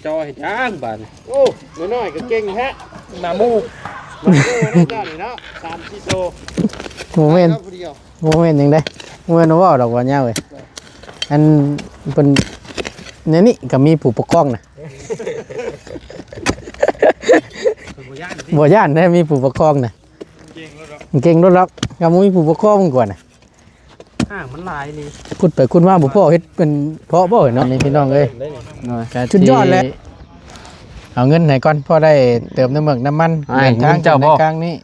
ຈອເຮັດຫຍັງບາດນີ້? ໂອ້ ນ້ອຍໆກໍເກັ່ງແທ້ ໜ້າໝູ່ ມາໂອ້ເນາະເຈົ້ານີ້ເນາະ ສາມສີ່ໂຕ ບໍ່ແມ່ນ ແລ້ວຜູ້ດຽວ ບໍ່ແມ່ນຫຍັງເດ້ ບໍ່ແມ່ນເວົ້າດອກວ່າຍາວເອີຍ ອັນເພິ່ນ ໃນນີ້ກໍມີຜູ້ປົກຄອງນະ ເພິ່ນບໍ່ຢ້ານຕິ? ບໍ່ຢ້ານເດ້ ມີຜູ້ປົກຄອງນະ ເກັ່ງໂລດດອກ ເກັ່ງໂລດດອກ ກໍບໍ່ມີຜູ້ປົກຄອງມັນກວ່ານະ. ຫ້າງມັນຫຼາຍນີ້ ຂຸດໄປຂຸດມາບໍ່ພໍເຮັດເປັນເພາະບໍ່ເນາະ ນີ້ພີ່ນ້ອງເອີຍ ສຸດຍອດແຫຼະ ເອົາເງິນໃຫ້ກ່ອນ ພໍໄດ້ເຕີມນ້ຳເມືອກນ້ຳມັນ ເດີນທາງເຈົ້າບໍ່ ໃນຄັ້ງນີ້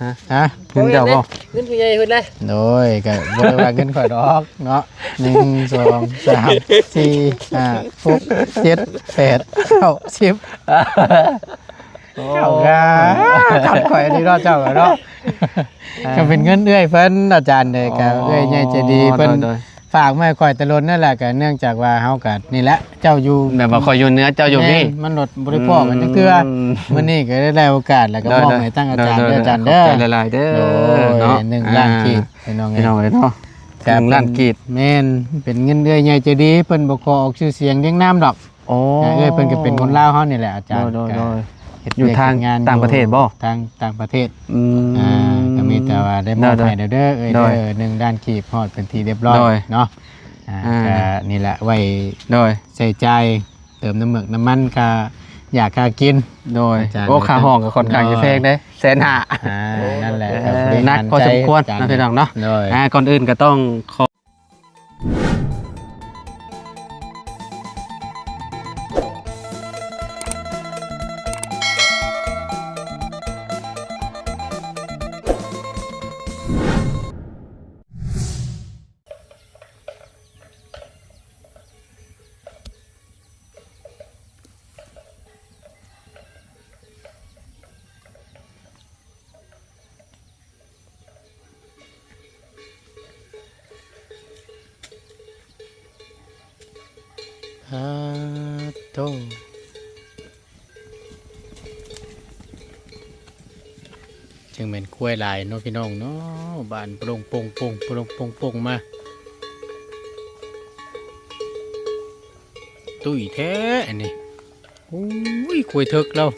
ຮະ ຮະ ເງິນເຈົ້າບໍ່ ເງິນຜູ້ໃຫຍ່ເພິ່ນເດ້ ໂດຍ ກໍບໍ່ໄດ້ວ່າເງິນຂ້ອຍດອກເນາະ ໜຶ່ງ ສອງ ສາມ ສີ່ ຫ້າ ຫົກ ເຈັດ ແປດ ເກົ້າ ສິບ ໂອ້ ເຈົ້າກໍທຳຂ້ອຍນີ້ເນາະ ເຈົ້າກໍເນາະ ກໍເປັນເງິນເອື້ອຍເພິ່ນ ອາຈານເດ້ ກໍ ອໍ ເອື້ອຍໃຫຍ່ໃຈດີເພິ່ນ ໂດຍໆ ຝາກມາໃຫ້ຂ້ອຍແຕ່ດົນນັ້ນແຫຼະ ກໍເນື່ອງຈາກວ່າເຮົາກໍນີ້ແຫຼະ ເຈົ້າຢູ່ ແບບວ່າຂ້ອຍຢູ່ເໜືອ ເຈົ້າຢູ່ພີ້ ແມ່ນ ມັນລົດບໍ່ໄດ້ພໍ້ກັນຈັກເທື່ອ ອືມ ມື້ນີ້ກໍໄດ້ ໄດ້ໂອກາດ ແລ້ວກໍ ໂດຍໆ ມອບໃຫ້ທາງອາຈານເດີ ອາຈານເດີ ຂອບໃຈຫຼາຍໆເດີເນາະ ໜຶ່ງລ້ານກີບ ພີ່ນ້ອງເອີຍເນາະ ກໍ ໜຶ່ງລ້ານກີບ ແມ່ນ ເປັນເງິນເອື້ອຍໃຫຍ່ໃຈດີ ເພິ່ນບໍ່ຂໍອອກຊື່ສຽງລຽງນາມດອກ ອໍ ເອື້ອຍເພິ່ນກໍເປັນຄົນລາວເຮົານີ້ແຫຼະອາຈານ ໂດຍໆ ກໍເຮັດວຽກເຮັດງານຢູ່ຕ່າງປະເທດບໍ່? ທາງຕ່າງປະເທດ ອືມ ອ່າ ກໍມີແຕ່ວ່າໄດ້ມອບໃຫ້ແລ້ວເດີ ໂດຍໆ ເອື້ອຍເດີ ໂດຍ ໜຶ່ງລ້ານກີບຮອດເປັນທີ່ຮຽບຮ້ອຍ ໂດຍ ເນາະ ອ່າ ອ່າ ກໍນີ້ແຫຼະໄວ້ ໂດຍ ໃຊ້ຈ່າຍເຕີມນ້ຳເມືອກນ້ຳມັນ ຄ່າຢາຄ່າກິນ ໂດຍ ອາຈານ ໂອ້ ຄ່າຫ້ອງກໍຄ່ອນຂ້າງຈະແພງເດ້ ໂດຍ ແສນຫ້າ ອ່າ ນັ້ນແຫຼະ ເອີ ກໍບໍລິຫານ ໜັກພໍສົມຄວນເນາະ ພີ່ນ້ອງເນາະ ໂດຍ ອ່າ ກ່ອນອື່ນກໍຕ້ອງຂໍ ປາດໂທ້ ຈັ່ງແມ່ນຄວາຍຫຼາຍເນາະ ພີ່ນ້ອງເນາະ ບ້ານໂປ່ງໂປ່ງໂປ່ງ ໂປ່ງໂປ່ງໂປ່ງມາ ຕຸ້ຍແທ້ອັນນີ້ ໂອ້ຍ ຄວາຍເຖິກລາວ.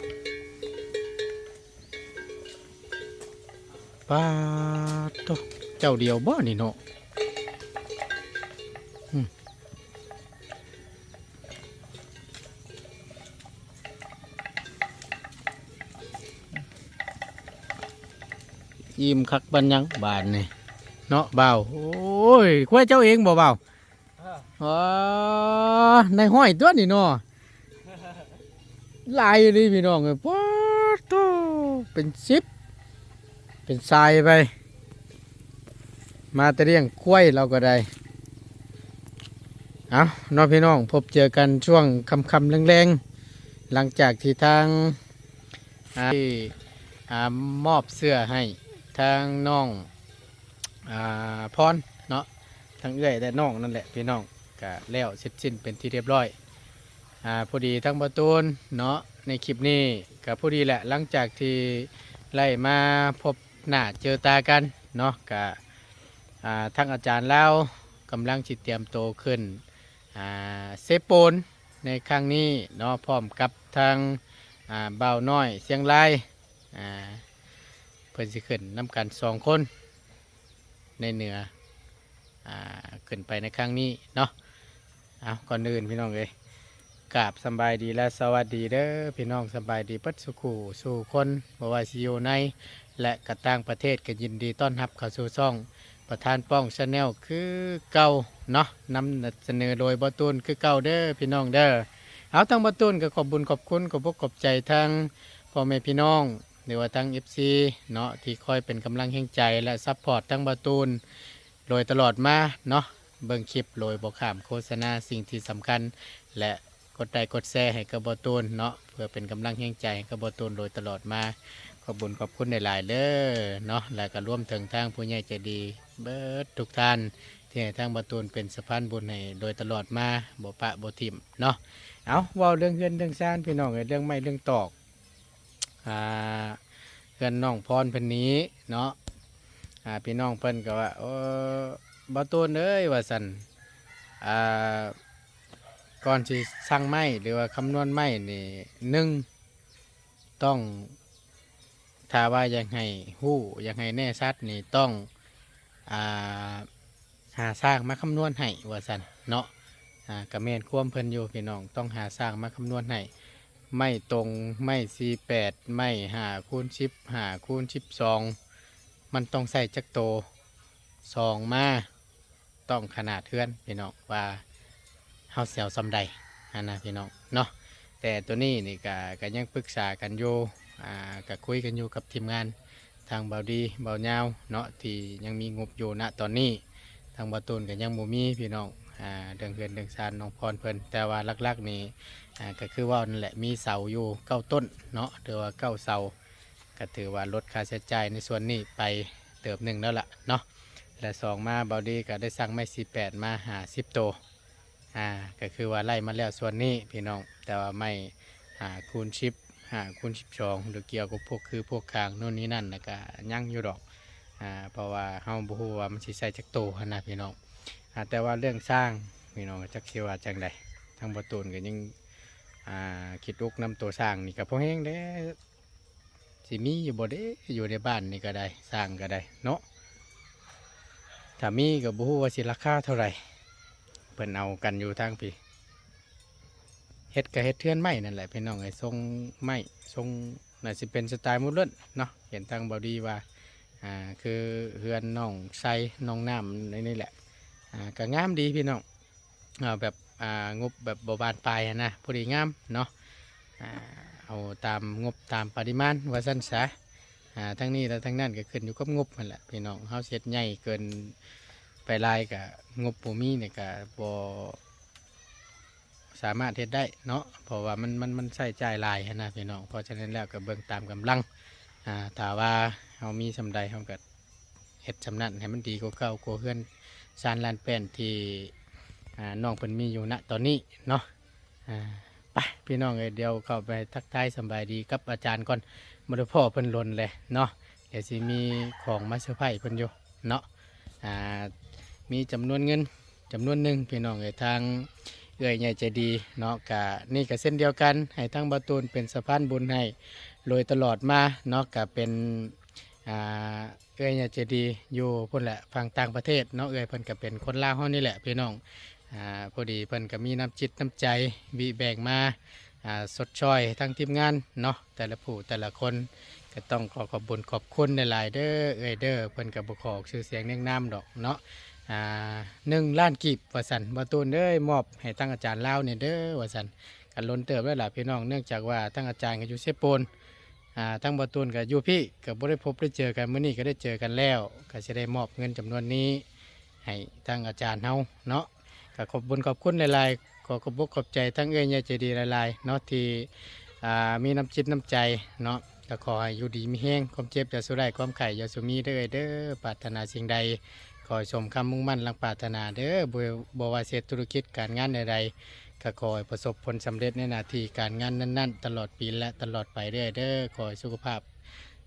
ປາດໂທ້ ເຈົ້າດຽວບໍ່ນີ້ເນາະ ອືມ ອີ່ມຄັກປານຫຍັງບາດນີ້ເນາະບ່າວ ໂອ້ຍ ຄວາຍເຈົ້າເອງບໍ່ບ່າວ? ເອີ ອໍ ນາຍຮ້ອຍຕົວນີ້ເນາະ ຫຼາຍອີ່ຫຼີພີ່ນ້ອງເອີຍ ປາດໂທ້ ເປັນສິບເປັນຊາຍໄປ ມາແຕ່ລ້ຽງຄວາຍລາວກໍໄດ້ ເອົ້າເນາະ ພີ່ນ້ອງ ພົບເຈີກັນຊ່ວງຄ່ຳໆແລງໆ ຫຼັງຈາກທີ່ທາງ ອ່າ ທີ່ ອ່າ ມອບເສື້ອໃຫ້ທາງນ້ອງ ອ່າ ພອນເນາະ ທັງເອື້ອຍ ແລະ ນ້ອງນັ້ນແຫຼະພີ່ນ້ອງ ກະແລ້ວເສັດສິ້ນເປັນທີ່ຮຽບຮ້ອຍ ອ່າ ພໍດີທາງບ່າວຕູນເນາະ ໃນຄລິບນີ້ກະພໍດີແຫຼະ ຫຼັງຈາກທີ່ໄດ້ມາພົບໜ້າເຈີຕາກັນເນາະ ກະ ອ່າ ທາງອາຈານລາວກຳລັງຊິຕຽມໂຕຂຶ້ນ ອ່າ ເຊໂປນໃນຄັ້ງນີ້ເນາະ ພ້ອມກັບທາງ ອ່າ ບ່າວນ້ອຍຊຽງລາຍ ອ່າ ເພິ່ນຊິຂຶ້ນນຳກັນສອງຄົນໃນເໜືອ ອ່າ ຂຶ້ນໄປໃນຄັ້ງນີ້ເນາະ ເອົ້າ ກ່ອນອື່ນພີ່ນ້ອງເອີຍ ກາບສຳບາຍດີ ແລະ ສະຫວັດດີເດີພີ່ນ້ອງ ສະບາຍດີເບິດສູ່ຄູ່ສູ່ຄົນ ບໍ່ວ່າຊິຢູ່ໃນ ແລະ ກະຕ່າງປະເທດ ກະຍິນດີຕ້ອນຮັບເຂົ້າສູ່ຊ່ອງ ປະທານປ້ອງ Channel ຄືເກົ່າເນາະ ນຳສະເໜີໂດຍບ່າວຕູນຄືເກົ່າເດີພີ່ນ້ອງເດີ ເອົາ ທາງບ່າວຕູນກໍຂອບບຸນຂອບຄຸນ ຂອບອົກຂອບໃຈທາງພໍ່ແມ່ພີ່ນ້ອງ ຫຼືວ່າທາງ ເອັຟຊີ ເນາະ ທີ່ຄອຍເປັນກຳລັງແຮງໃຈ ແລະ ຊັບພອດທາງບ່າວຕູນໂດຍຕະຫຼອດມາເນາະ ເບິ່ງຄລິບໂດຍບໍ່ຂ້າມໂຄສະນາ ສິ່ງທີ່ສຳຄັນ ແລະ ກົດໄລ້ກົດແຊໃຫ້ກັບບ່າວຕູນເນາະ ເພື່ອເປັນກຳລັງແຮງໃຈໃຫ້ກັບບ່າວຕູນໂດຍຕະຫຼອດມາ ຂອບບຸນຂອບຄຸນຫຼາຍໆເດີເນາະ ແລະ ກໍລວມເຖິງທາງຜູ້ໃຫຍ່ໃຈດີເບິດທຸກທ່ານ ທີ່ໃຫ້ທາງບ່າວຕູນເປັນສະພານບຸນໃຫ້ໂດຍຕະຫຼອດມາ ບໍ່ປະບໍ່ຖິ້ມເນາະ ເອົາ ເວົ້າເລື່ອງເຮືອນເລື່ອງຊານພີ່ນ້ອງເອີຍ ເລື່ອງໄມ້ເລື່ອງຕອກ ອ່າ ເຮືອນນ້ອງພອນເພິ່ນນີ້ເນາະ ອ່າ ພີ່ນ້ອງເພິ່ນກໍວ່າ ໂອ້ ບ່າວຕູນເອີຍ ວ່າຊັ້ນ ອ່າ ກ່ອນຊິສັ່ງໄມ້ ຫຼືວ່າຄຳນວນໄມ້ນີ້ ໜຶ່ງ ຕ້ອງ ຖ້າວ່າຢາກໃຫ້ຮູ້ ຢາກໃຫ້ແນ່ຊັດນີ້ ຕ້ອງ ອ່າ ຫາຊ່າງມາຄຳນວນໃຫ້ວ່າຊັ້ນເນາະ. ອ່າ ກະແມ່ນຄວາມເພິ່ນຢູ່ພີ່ນ້ອງ ຕ້ອງຫາຊ່າງມາຄຳນວນໃຫ້ ໄມ້ຕົງ ໄມ້ສີ່ແປດ ໄມ້ຫ້າຄູນສິບ ຫ້າຄູນສິບສອງ ມັນຕ້ອງໃຊ້ຈັກໂຕ ສອງມາ ຕ້ອງຂະໜາດເຮືອນພີ່ນ້ອງ ວ່າເຮົາຊິເອົາສ່ຳໃດຫັ້ນນະພີ່ນ້ອງເນາະ. ແຕ່ໂຕນີ້ນີ້ກະ ກະຍັງປຶກສາກັນຢູ່ ອ່າ ກະຄຸຍກັນຢູ່ກັບທີມງານ ທາງບ່າວດີ ບ່າວຍາວເນາະ ທີ່ຍັງມີງົບຢູ່ນະຕອນນີ້. ທາງບ່າວຕູນກະຍັງບໍ່ມີພີ່ນ້ອງ ອ່າ ເລື່ອງເຮືອນເລື່ອງຊານນ້ອງພອນເພິ່ນ ແຕ່ວ່າຫຼັກໆນີ້ ອ່າ ກະຄືເວົ້ານັ້ນແຫຼະ ມີເສົາຢູ່ເກົ້າຕົ້ນເນາະ ຫຼືວ່າເກົ້າເສົາ ກະຖືວ່າລົດຄ່າໃຊ້ຈ່າຍໃນສ່ວນນີ້ໄປເຕີບໜຶ່ງແລ້ວລະເນາະ. ແລະ ສອງມາ ບ່າວດີກະໄດ້ສັ່ງໄມ້ສີ່ແປດມາຫ້າສິບໂຕ ອ່າ ກະຄືວ່າໄລ່ມາແລ້ວສ່ວນນີ້ພີ່ນ້ອງ ແຕ່ວ່າໄມ້ຫ້າຄູນສິບ ຫ້າຄູນສິບສອງ ຫຼືກ່ຽວກັບພວກຄືພວກຄາງໂນ່ນນີ້ນັ້ນນະ ກະຍັງຢູ່ດອກ ອ່າ ເພາະວ່າເຮົາບໍ່ຮູ້ວ່າມັນຊິໃຊ້ຈັກໂຕຫັ້ນນະພີ່ນ້ອງ. ອ່າ ແຕ່ວ່າເລື່ອງຊ່າງພີ່ນ້ອງ ຈັກຊິວ່າຈັ່ງໃດ ທາງບ່າວຕູນກະຍັງ ອ່າ ຄິດອົກນຳໂຕຊ່າງນີ້ ກະພໍແຮງແດ່ ຊິມີຢູ່ບໍ່ເດ ຢູ່ໃນບ້ານນີ້ກະໄດ້ ຊ່າງກະໄດ້ເນາະ. ຖ້າມີກະບໍ່ຮູ້ວ່າຊິລາຄາເທົ່າໃດ ເພິ່ນເອົາກັນຢູ່ທາງພີ້. ເຮັດກະເຮັດເຮືອນໄມ້ນັ້ນແຫຼະພີ່ນ້ອງເອີຍ ຊົງໄມ້ຊົງ ໜ້າຊິເປັນສະໄຕລ໌ໂມເດີນເນາະ. ເຫັນທາງບ່າວດີວ່າ ອ່າ ຄືເຮືອນນ້ອງໄຊ ນ້ອງນ້ຳໃນນີ້ແຫຼະ ອ່າ ກະງາມດີພີ່ນ້ອງ. ເອົາແບບ ອ່າ ງົບແບບບໍ່ບານປາຍຫັ້ນນະ ພໍດີງາມເນາະ. ອ່າ ເອົາຕາມງົບຕາມປະລິມານວ່າຊັ້ນສາ. ອ່າ ທັງນີ້ແລະທັງນັ້ນກະຂຶ້ນຢູ່ກັບງົບຫັ້ນແຫຼະພີ່ນ້ອງ ເຮົາຊິເຮັດໃຫຍ່ເກີນໄປຫຼາຍກະງົບບໍ່ມີນີ້ກະບໍ່ສາມາດເຮັດໄດ້ເນາະ ເພາະວ່າມັນ ມັນ ມັນໃຊ້ຈ່າຍຫຼາຍຫັ້ນນະພີ່ນ້ອງ. ເພາະສະນັ້ນແລ້ວກະເບິ່ງຕາມກຳລັງ ອ່າ ຖ້າວ່າເຮົາມີສ່ຳໃດເຮົາກະ ເຮັດສ່ຳນັ້ນໃຫ້ມັນດີກວ່າເກົ່າ ກວ່າເຮືອນຊານລານແປ້ນທີ່ ອ່າ ນ້ອງເພິ່ນມີຢູ່ນະຕອນນີ້ເນາະ. ອ່າ ໄປພີ່ນ້ອງເອີຍ ດຽວເຂົ້າໄປທັກທາຍສຳບາຍດີກັບອາຈານກ່ອນ ບໍ່ໄດ້ພໍ້ເພິ່ນດົນແຫຼະເນາະ. ດຽວຊິມີຂອງມາເຊີໄພເພິ່ນຢູ່ເນາະ. ອ່າ ມີຈຳນວນເງິນຈຳນວນໜຶ່ງພີ່ນ້ອງເອີຍ ທາງເອື້ອຍໃຫຍ່ໃຈດີເນາະ. ກະນີ້ກະເຊັ່ນດຽວກັນ ໃຫ້ທາງບ່າວຕູນເປັນສະພານບຸນໃຫ້ໂດຍຕະຫຼອດມາເນາະ. ກະເປັນ ອ່າ ເອື້ອຍໃຫຍ່ໃຈດີຢູ່ພຸ້ນແຫຼະ ຝັ່ງຕ່າງປະເທດເນາະ. ເອື້ອຍເພິ່ນກະເປັນຄົນລາວເຮົານີ້ແຫຼະພີ່ນ້ອງ. ອ່າ ພໍດີເພິ່ນກະມີນ້ຳຈິດນ້ຳໃຈ ບິແບ່ງມາ ອ່າ ຊົດຊ່ອຍທັງທີມງານເນາະ ແຕ່ລະຜູ້ແຕ່ລະຄົນ. ກະຕ້ອງຂໍຂອບບຸນຂອບຄຸນຫຼາຍໆເດີເອື້ອຍເດີ. ເພິ່ນກະບໍ່ຂໍອອກຊື່ສຽງນຽງນາມດອກເນາະ. ອ່າ ໜຶ່ງລ້ານກີບວ່າຊັ້ນ ບ່າວຕູນເອີຍ ມອບໃຫ້ທາງອາຈານລາວແດ່ເດີວ່າຊັ້ນ. ກະດົນເຕີບແລ້ວລະພີ່ນ້ອງ ເນື່ອງຈາກວ່າທາງອາຈານກະຢູ່ເຊໂປນ ອ່າ ທາງບ່າວຕູນກະຢູ່ພີ້ ກະບໍ່ໄດ້ພົບໄດ້ເຈີກັນ ມື້ນີ້ກະໄດ້ເຈີກັນແລ້ວ ກະຊິໄດ້ມອບເງິນຈຳນວນນີ້ໃຫ້ທາງອາຈານເຮົາເນາະ. ກະຂອບບຸນຂອບຄຸນຫຼາຍໆ ຂໍຂອບອົກຂອບໃຈທາງເອື້ອຍໃຫຍ່ໃຈດີຫຼາຍໆເນາະ ທີ່ ອ່າ ມີນ້ຳຈິດນ້ຳໃຈເນາະ. ກະຂໍໃຫ້ຢູ່ດີມີແຮງ ຄວາມເຈັບຢ່າສູ່ໄດ້ ຄວາມໄຂ້ຢ່າສູ່ມີເດີເອື້ອຍເດີ. ປາດຖະໜາສິ່ງໃດ ຂໍໃຫ້ສົມຄຳມຸ່ງໝັ້ນດັ່ງປາດຖະໜາເດີ. ບໍ່ ບໍ່ວ່າຊິເຮັດທຸລະກິດການງານໃດໆ ກະຂໍໃຫ້ປະສົບຜົນສຳເລັດໃນໜ້າທີ່ການງານນັ້ນໆ ຕະຫຼອດປີ ແລະ ຕະຫຼອດໄປເດີເອື້ອຍເດີ. ຂໍໃຫ້ສຸຂະພາບ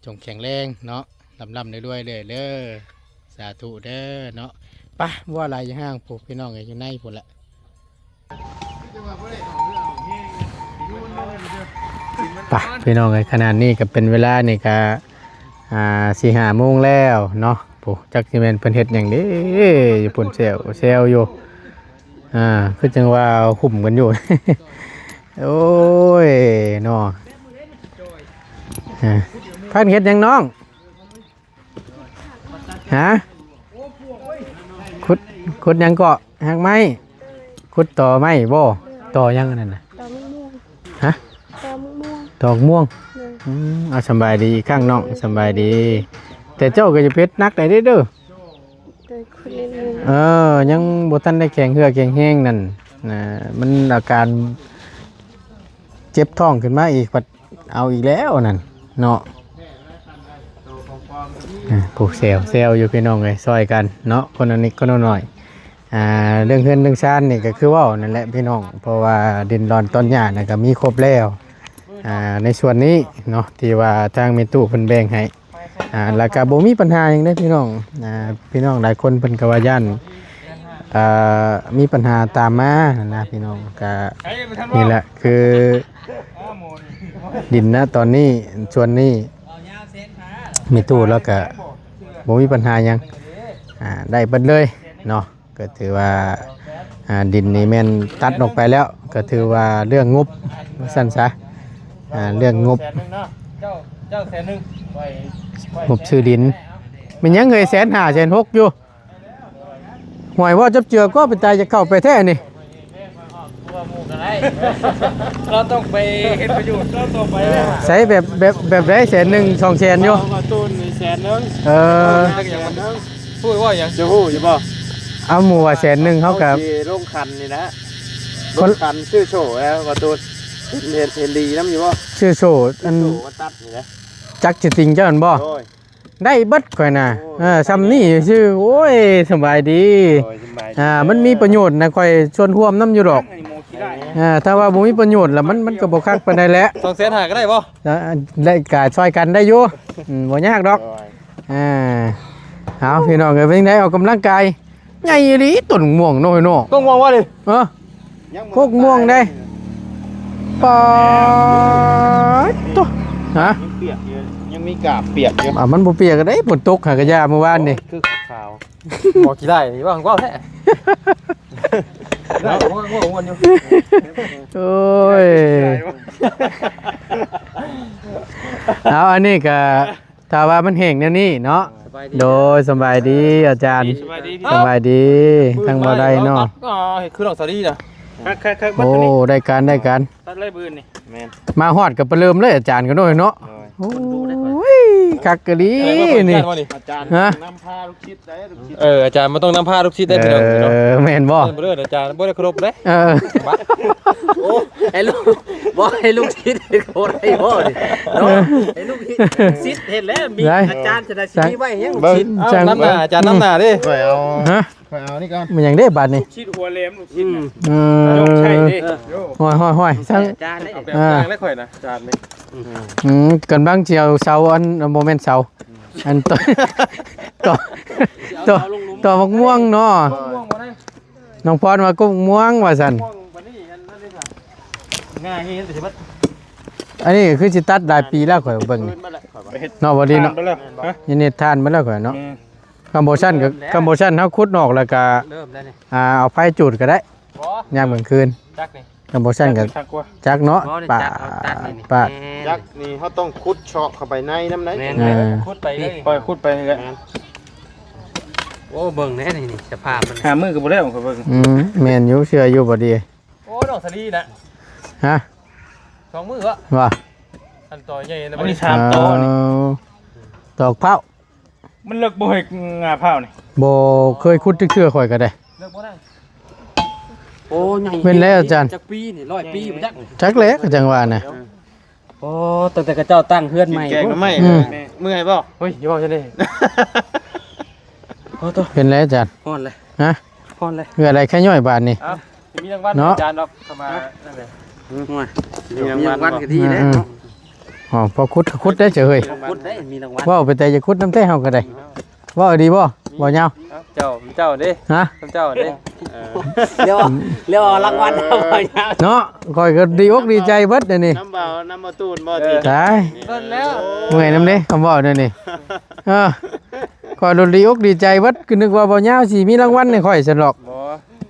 ຈົ່ງແຂງແຮງເນາະ ລ່ຳໆລວຍໆເດີ້ເດີ້ ສາທຸເດີ້ເນາະ. ປະ ບໍ່ຫຼາຍຢ່າຫ່າງ ຜູ້ພີ່ນ້ອງເອີຍ ຢູ່ໃນພຸ້ນລະ. ປະ ພີ່ນ້ອງເອີຍ ຂະນະນີ້ກະເປັນເວລານີ້ກະ ອ່າ ສີ່ຫ້າໂມງແລ້ວເນາະ. ຜູ້ ຈັກຊິແມ່ນເພິ່ນເຮັດຫຍັງເດ້ ຢູ່ພຸ້ນແຊວແຊວຢູ່. ອ່າ ຄືຈັ່ງວ່າຫຸ້ມກັນຢູ່. ໂອ້ຍ ເນາະ. ອ່າ ພາກັນເຮັດຫຍັງນ້ອງ? ຮະ? ຂຸດ ຂຸດຫຍັງເກາະ? ຮາກໄມ້? ຂຸດຕໍໄມ້ບໍ່? ຕໍຫຍັງອັນນັ້ນນະ? ຕອກໝາກມ່ວງ. ຮະ? ຕອກໝາກມ່ວງ. ຕອກໝາກມ່ວງ. ໂດຍ. ອືມ ເອົາ ສຳບາຍດີອີກຄັ້ງນ້ອງ ສຳບາຍດີ. ແຕ່ເຈົ້າກະຢ່າໄປເຮັດໜັກໄດ້ເດີ. ໂດຍ ຂຸດນິດໜຶ່ງ. ເອີ ຍັງບໍ່ທັນໄດ້ແຂງເຫື່ອແຂງແຮງນັ້ນ ອ່າ ມັນອາການເຈັບທ້ອງຂຶ້ນມາອີກ ພັດເອົາອີກແລ້ວນັ້ນເນາະ. ອ່າ ຜູ້ແຊວແຊວຢູ່ພີ່ນ້ອງເອີຍ ຊ່ອຍກັນເນາະ ຄົນລະນິດຄົນລະໜ້ອຍ. ອ່າ ເລື່ອງເຮືອນເລື່ອງຊານນີ້ກະຄືເວົ້ານັ້ນແຫຼະພີ່ນ້ອງ ເພາະວ່າດິນດອນຕອນຫຍ້ານະກະມີຄົບແລ້ວ ອ່າ ໃນສ່ວນນີ້ເນາະ ທີ່ວ່າທາງແມ່ຕູ້ເພິ່ນແບ່ງໃຫ້ ອ່າ ລະກະບໍ່ມີບັນຫາຫຍັງເດ້ພີ່ນ້ອງ. ອ່າ ພີ່ນ້ອງຫຼາຍຄົນເພິ່ນກະວ່າຢ້ານ ອ່າ ມີບັນຫາຕາມມາຫັ້ນນະພີ່ນ້ອງ. ກະນີ້ແຫຼະ ຄືດິນນະຕອນນີ້ ສ່ວນນີ້ແມ່ຕູ້ລາວກະບໍ່ມີບັນຫາຫຍັງ ອ່າ ໄດ້ເບິດເລີຍເນາະ. ກໍຖືວ່າ ອ່າ ດິນນີ້ແມ່ນຕັດອອກໄປແລ້ວ ກໍຖືວ່າເລື່ອງງົບວ່າຊັ້ນຊະ ອ່າ ເລື່ອງງົບ ເຈົ້າ ເຈົ້າແສນໜຶ່ງ ງົບຊື້ດິນ. ແມ່ນຫຍັງເອີຍ ແສນຫ້າ ແສນຫົກຢູ່ ຫ້ວຍ ເວົ້າຈັບເຈືອກໍເປັນຕາຢາກເຂົ້າໄປແທ້ນີ້. ລາວຕ້ອງໄປເຮັດປະໂຫຍດລາວຕໍ່ໄປແລ້ວ. ໃຊ້ແບບ ແບບ ແບບໃດ ແສນໜຶ່ງ ສອງແສນຢູ່ ວ່າຕູ້ນແສນໜຶ່ງ. ເອີ ຮູ້ວ່າຫຍັງ ຈະຮູ້ຢູ່ບໍ່? ເອົາໝູ່ວ່າແສນໜຶ່ງ ເຮົາກໍເອົາຊິລົງຂັນນີ້ນະ ລົງຂັນຊື້ໂສ້ແລ້ວວ່າຕູ້ນ ເຫັນ ເຫັນດີນຳຢູ່ບໍ່? ຊື້ໂສ້ ອັນ ໂສ້ມາຕັດນີ້ນະ ຈັກຊິຕິງເຈົ້າຫັ້ນບໍ່? ໂດຍ ໄດ້ເບິດຂ້ອຍນະ. ໂອ້ຍ ເອີ ຊ່ຳນີ້ຊື່. ໂອ້ຍ ສະບາຍດີ. ໂອ້ຍ ສະບາຍດີ. ອ່າ ມັນມີປະໂຫຍດນະ ຂ້ອຍຊວນຮ່ວມນຳຢູ່ດອກ. ອັນນີ້ໝໍຂີ້ໄລ່. ອ່າ ຖ້າວ່າບໍ່ມີປະໂຫຍດລະ ມັນ ມັນກໍບໍ່ຄັກປານໃດແຫຼະ. ສອງແສນຫ້າກໍໄດ້ບໍ່? ອ່າ ໄດ້ ກະຊ່ອຍກັນໄດ້ຢູ່. ອືມ ບໍ່ຍາກດອກ. ໂອ້ຍ ອ່າ ເອົາ ພີ່ນ້ອງເອີຍ ເປັນຈັ່ງໃດ ອອກກຳລັງກາຍ? ໃຫຍ່ອີ່ຫຼີຕົ້ນມ່ວງນ້ອຍເນາະ. ຕົ້ນມ່ວງວ່ານີ້ ເອີ ກົກມ່ວງເດ້. ປາດໂທ້ ຮະ ຍັງປຽກຢູ່ ຍັງມີກາບປຽກຢູ່. ອ່າ ມັນບໍ່ປຽກກໍໄດ້ ຝົນຕົກຫາກະຢາມື້ວານນີ້ ຄືຂາວ. ໝໍຂີ້ໄລ່ນີ້ວ່າ ເວົ້າແທ້. ໂອ້ຍ ເອົາ ອັນນີ້ກະ ຖ້າວ່າມັນແຫ້ງແນວນີ້ເນາະ. ສະບາຍດີ ໂດຍ ສະບາຍດີອາຈານ. ສະບາຍດີ ສະບາຍດີ ທັງບໍ່ໄດ້ເນາະ. ອໍ ເຮັດຄືນ້ອງສາລີນະ. ຄັກໆໆ ໂອ້ ໄດ້ການ ໄດ້ການ. ຕັດເລີຍມື້ນີ້. ແມ່ນ ມາຮອດກໍປະເລີ່ມເລີຍອາຈານກໍໂດຍເນາະ. ໂດຍ ໂອ້ຍ ຄັກກະລີນີ້. ອາຈານນຳພາລູກ ເອີ ອາຈານບໍ່ຕ້ອງນຳພາລູກສິດໄດ້ພີ່ນ້ອງເນາະ. ເອີ ແມ່ນບໍ່? ແມ່ນບໍ່ເດີ ອາຈານບໍ່ໄດ້ເຄົາລົບເດ້. ເອີ ໂອ້ ໃຫ້ລູກ ບໍ່ໃຫ້ລູກສິດເຮັດກໍບໍ່ໄດ້ບໍ່ນີ້ເນາະ. ໃຫ້ລູກສິດເຮັດແລ້ວ ມີອາຈານຈະໄດ້ຊິມີໄວ້ໃຫ້ລູກສິດ. ເອົານຳໜ້າ ອາຈານນຳໜ້າເດ້. ຂ້ອຍເອົາ ຮະ ຂ້ອຍເອົານີ້ກ່ອນ. ແມ່ນຫຍັງເດ້ບາດນີ້? ລູກສິດຫົວແຫຼມ ລູກສິດນະ ອືມ ເອີ ນ້ອງໄຊເດ້. ໂອ້ຍ ຫ້ອຍໆ ທັງ ອາຈານເດ້ ແບບ ເອີ ແລ້ວຂ້ອຍນະ ອາຈານນີ້. ອືມ ກຳລັງຊິເອົາເສົາ ອັນ ບໍ່ແມ່ນເສົາ ອັນ ຕອ ຕອ ຕອ ຕອໝາກມ່ວງເນາະ. ນ້ອງພອນວ່າກົກມ່ວງວ່າຊັ້ນ. ອັນນີ້ຄືຊິຕັດຫຼາຍປີແລ້ວ ຂ້ອຍເບິ່ງນີ້ເນາະ ບໍ່ດີເນາະ. ຍັງເຮັດຖ່ານເບິດແລ້ວຂ້ອຍເນາະ. ຄັນບໍ່ຊັ້ນກໍ ຄັນບໍ່ຊັ້ນເຮົາຂຸດອອກແລ້ວກໍ ອ່າ ເອົາໄຟຈູດກໍໄດ້ ຍາມກາງຄືນ. ຈັກນີ້ ຄັນບໍ່ຊັ້ນກໍ ຈັກວ່າ ຈັກເນາະ. ບໍ່ໄດ້ຈັກ ປາດ ເຮົາຕັດນີ້ ປາດ ແມ່ນ ຈັກນີ້ເຮົາຕ້ອງຂຸດເຊາະເຂົ້າໄປໃນນຳໃດ. ແມ່ນ ເອີ ຂຸດໄປເລີຍ ຂ້ອຍຂຸດໄປນີ້ແຫຼະ. ໂອ້ ເບິ່ງແດ່ນີ້ ນີ້ສະພາບມັນ ຫາມື້ກໍບໍ່ແລ້ວ ຂ້ອຍເບິ່ງ. ອືມ ແມ່ນຢູ່ ເຊື່ອຢູ່ບໍ່ດີ. ໂອ້ ນ້ອງສາລີນະ ຮະ ສອງມື້ວະ ວ່າ ອັນຕໍ່ໃຫຍ່ນະ. ອັນນີ້ສາມຕໍ່ນີ້ ເອີ ດອກເພົ້າ ມັນເລິກບໍ່ເຮີ້ຍ ງ່າພ້າວນີ້? ບໍ່ເຄີຍຂຸດຈັກເທື່ອຂ້ອຍກໍໄດ້. ເລິກບໍ່ໄດ້. ໂອ້ ໃຫຍ່ ແມ່ນແລ້ວອາຈານ. ຈັກປີນີ້ ຮ້ອຍປີບໍ່ຈັກ. ຈັກແຫຼະ ກໍຈັ່ງວ່ານະ. ໂອ້ ຕັ້ງແຕ່ເຂົາເຈົ້າຕັ້ງເຮືອນໃໝ່. ກິນແກງໜໍ່ໄມ້ ອືມ ເມື່ອຍບໍ່? ເຮີ້ຍ ຢ່າເວົ້າຊັ້ນເດ້. ໂອ້ໂຕ ເປັນແລ້ວອາຈານ. ຮ້ອນແລ້ວ ຮະ ຮ້ອນແລ້ວ. ເຫື່ອໄຫຼໄຄຍ້ອຍບາດນີ້. ເອົ້າ ມີລາງວັນ ເນາະ ອາຈານດອກ ເຂົ້າມາ ອືມ ນັ້ນແຫຼະ. ອືມ ໂອ້ຍ ມີລາງວັນກໍດີແລ້ວເນາະ. ອືມ ອໍ ພໍຂຸດ ຂຸດໄດ້ເຈົ້າເຮີ້ຍ. ຂຸດໄດ້ ມີລາງວັນ. ເວົ້າໄປແຕ່ຢ່າຂຸດນຳແທ້ເຮົາກໍໄດ້. ເວົ້າດີບໍ່ ບໍ່ຍາວ? ເຈົ້າ ເຈົ້າເດ້ ຮະ ເຈົ້າເດ້. ເອີ ແລ້ວ ແລ້ວເອົາລາງວັນເອົາເນາະ. ຂ້ອຍກໍດີອົກດີໃຈເບິດດຽວນີ້. ນຳເບົາ ນຳບໍ່ຕູນບໍ່ຕິ. ຕາຍ ເບິ່ງແລ້ວ ເມື່ອຍນຳເດ້ ຄຳເວົ້າດຽວນີ້. ເອີ ຂ້ອຍໂລດດີອົກດີໃຈເບິດ ຄືນຶກວ່າບໍ່ຍາວຊິມີລາງວັນໃຫ້ຂ້ອຍຊັ້ນດອກ. ບໍ່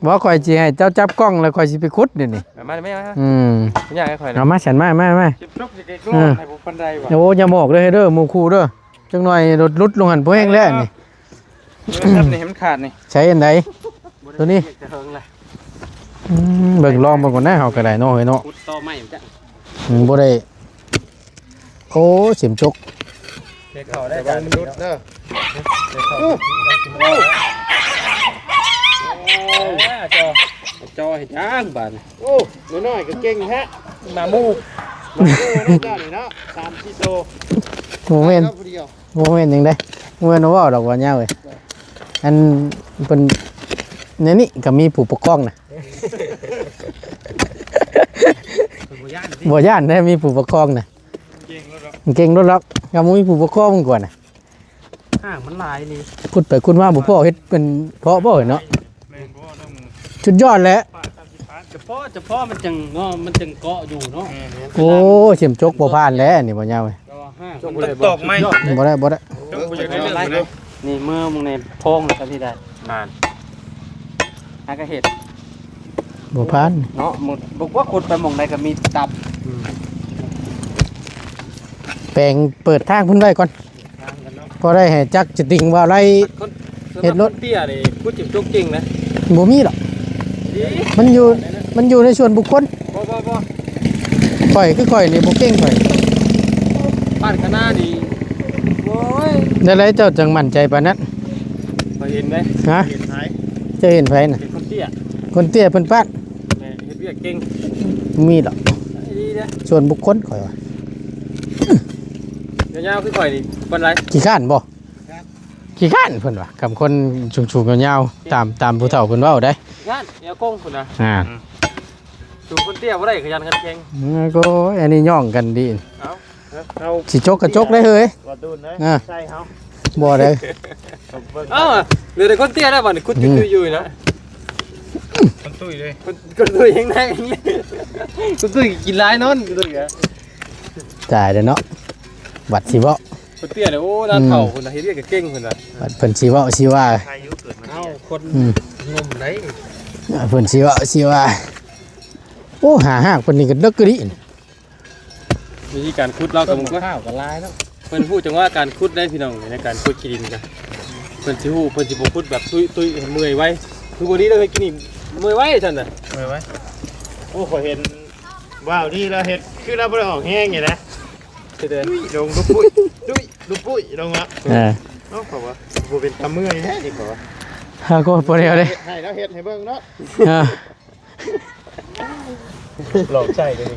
ບໍ່ ຂ້ອຍຊິໃຫ້ເຈົ້າຈັບກ້ອງ ແລ້ວຂ້ອຍຊິໄປຂຸດດຽວນີ້. ມາແມ່ ມາ ອືມ ຍາກໃຫ້ຂ້ອຍ ເອົາມາຊັ້ນ ມາ ມາ ມາ. ເອີ ໂອ້ ຢ່າບອກເດີ ເດີ ໝູ່ຄູ່ເດີ ຈັກໜ່ອຍໂດດຫຼຸດລົງຫັ້ນ ບໍ່ແຮງແລ້ວນີ້. ເອີ ແບບນີ້ໃຫ້ມັນຂາດນີ້. ໃຊ້ອັນໃດ? ໂຕນີ້? ອືມ ເບິ່ງລອງເບິ່ງກ່ອນນະ ເຮົາກໍໄດ້ເນາະ ເຮີ້ຍເນາະ. ຂຸດຕໍ່ໄມ້ຈ້ະ. ອືມ ບໍ່ໄດ້. ໂອ້ ເຂັມຈົກ ເຮັດເຂົ້າໄດ້ ຈານ ເດີ ຈ່ອ ຈ່ອເຮັດຫຍັງບາດນີ້? ໂອ້ ນ້ອຍໆກໍເກັ່ງແທ້ ໜ້າໝູ່ ໜ້າໝູ່ເນາະ ເຈົ້ານີ້ເນາະ ສາມສີ່ໂຕ. ບໍ່ແມ່ນ ບໍ່ແມ່ນຫຍັງເດ້ ບໍ່ແມ່ນເວົ້າດອກວ່າຍາວເອີຍ. ອັນເພິ່ນ ໃນນີ້ກໍມີຜູ້ປົກຄອງນະ. ເພິ່ນບໍ່ຢ້ານ ບໍ່ຢ້ານເດ້ ມີຜູ້ປົກຄອງນະ. ເກັ່ງໂລດດອກ ເກັ່ງໂລດດອກ ກໍບໍ່ມີຜູ້ປົກຄອງກ່ອນນະ. ຫ້າງມັນຫຼາຍນີ້ ຂຸດໄປຂຸດມາບໍ່ພໍເຮັດເປັນເພາະບໍ່ເນາະ. ແມ່ນບໍ່? ສຸດຍອດແຫຼະ. ສະເພາະ ສະເພາະມັນຈັ່ງເນາະ ມັນຈັ່ງເກາະຢູ່ເນາະ. ໂອ້ ເຂັມຈົກບໍ່ຜ່ານແຫຼະນີ້ ບໍ່ຍາວເອີຍ. ແຕ່ວ່າຫາກມັນ ຕ້ອງຕອກໄມ້. ບໍ່ໄດ້ ບໍ່ໄດ້. ນີ້ເມືອໝ່ອງໃນໂພງກໍຊິໄດ້. ນັ້ນ ຫາກະເຮັດ ບໍ່ຜ່ານເນາະ. ບໍ່ ບໍ່ວ່າຂຸດໄປໝ່ອງໃດກໍມີຕັບ. ແປງເປີດທາງເພິ່ນໄວ້ກ່ອນ ພໍໄດ້ໃຫ້ຈັກຈະຕິງວ່າໄລ່ເຮັດລົດ. ຄົນເຕ້ຍນີ້ ຂຸດຈິ້ມຈົກເກັ່ງນະ. ບໍ່ມີດອກ ມັນຢູ່ ມັນຢູ່ໃນສ່ວນບຸກຄົນ. ບໍ່ ບໍ່ ບໍ່ ຂ້ອຍຄືຂ້ອຍນີ້ບໍ່ເກັ່ງ ຂ້ອຍ ບ້ານຄະນານີ້. ໂອ້ຍ ແນວໃດເຈົ້າຈັ່ງໝັ້ນໃຈປານນັ້ນ? ຂ້ອຍເຫັນເດ້. ຮະ? ເຫັນໃຜ? ເຈົ້າເຫັນໃຜນະ? ເຫັນຄົນເຕ້ຍ ຄົນເຕ້ຍເພິ່ນປາດ. ແມ່ນ ເຮັດວຽກເກັ່ງ. ບໍ່ມີດອກ ດີເດ້. ສ່ວນບຸກຄົນຂ້ອຍວ່າ ຍາວໆຄືຂ້ອຍນີ້ປານໃດ? ຂີ້ຄ້ານບໍ່? ຂີ້ຄ້ານເພິ່ນວ່າ ຄຳຄົນສູງໆຍາວໆ ຕາມ ຕາມຜູ້ເຖົ້າເພິ່ນເວົ້າໄດ໋. ຂີ້ຄ້ານ ແອວກົງພຸ້ນນະ. ອ່າ ສູງຄົນເຕ້ຍບໍ່ໄດ້ ຂະຫຍັນຂັນແຂງ. ເອີ ໂອ້ຍ ອັນນີ້ຍ້ອງກັນດີ. ເອົ້າ ເອົາ ຊິຈົກກະຈົກໄດ້ເຮີ້ຍ ບໍ່ດູນເອີຍ. ອ່າ ໃສ່ເຮົາ ບໍ່ໄດ້. ເອົ້າ ເຫຼືອແຕ່ຄົນເຕ້ຍແລ້ວບັດນີ້ ຂຸດຢູ່ໆນະ. ຄົນຕຸ້ຍເດ້ ຄົນ ຄົນຕຸ້ຍແຮງແນງ ຄົນຕຸ້ຍກິນຫຼາຍນອນ ຄົນຕຸ້ຍກະ ຕາຍແລ້ວເນາະ ບັດຊິເວົ້າ. ຄົນເຕ້ຍນີ້ ໂອ້ ໜ້າເຖົ້າ ອືມ ພຸ້ນນະ ເຮັດວຽກກະເກັ່ງພຸ້ນນະ. ບັດເພິ່ນຊິເວົ້າຊິວ່າ ໃຄຢູ່ເກີດມາ. ເອົ້າ ຄົນ ອືມ ໜຸ່ມໃດ. ເພິ່ນຊິເວົ້າຊິວ່າ. ໂອ້ ຫາຮາກເພິ່ນນີ້ກະເດິກກະດິ. ວິທີການຂຸດລາວກະບໍ່ ຂ້າວກະຫຼາຍເນາະ. ເພິ່ນຮູ້ຈັງຫວະການຂຸດໄດ໋ພີ່ນ້ອງ ໃນການຂຸດຂີ້ດິນກະ ເພິ່ນຊິຮູ້ ເພິ່ນຊິບໍ່ຂຸດແບບຕຸ້ຍໆ ເມື່ອຍໄວ. ຄືບໍ່ດີເລີຍ ເຮັດກິນນີ້ເມື່ອຍໄວຊັ້ນນະ ເມື່ອຍໄວ. ໂອ້ ຂ້ອຍເຫັນ ວ້າວ ນີ້ລາວເຮັດຄືລາວບໍ່ໄດ້ອອກແຮງນີ້ນະ. ຕຸ້ຍລົງ ລຸບປຸ້ຍ ຕຸ້ຍ ລຸບປຸ້ຍລົງ. ເອີ ເອົ້າ ເຂົາວ່າບໍ່ເປັນຕາເມື່ອຍແທ້ນີ້ ເຂົາວ່າ. ຫາກໍບໍ່ໄດ້ເອົາເດ້ ໃຫ້ລາວເຮັດໃຫ້ເບິ່ງເນາະ. ເອີ ລອງໃຊ້ເບິ່ງ.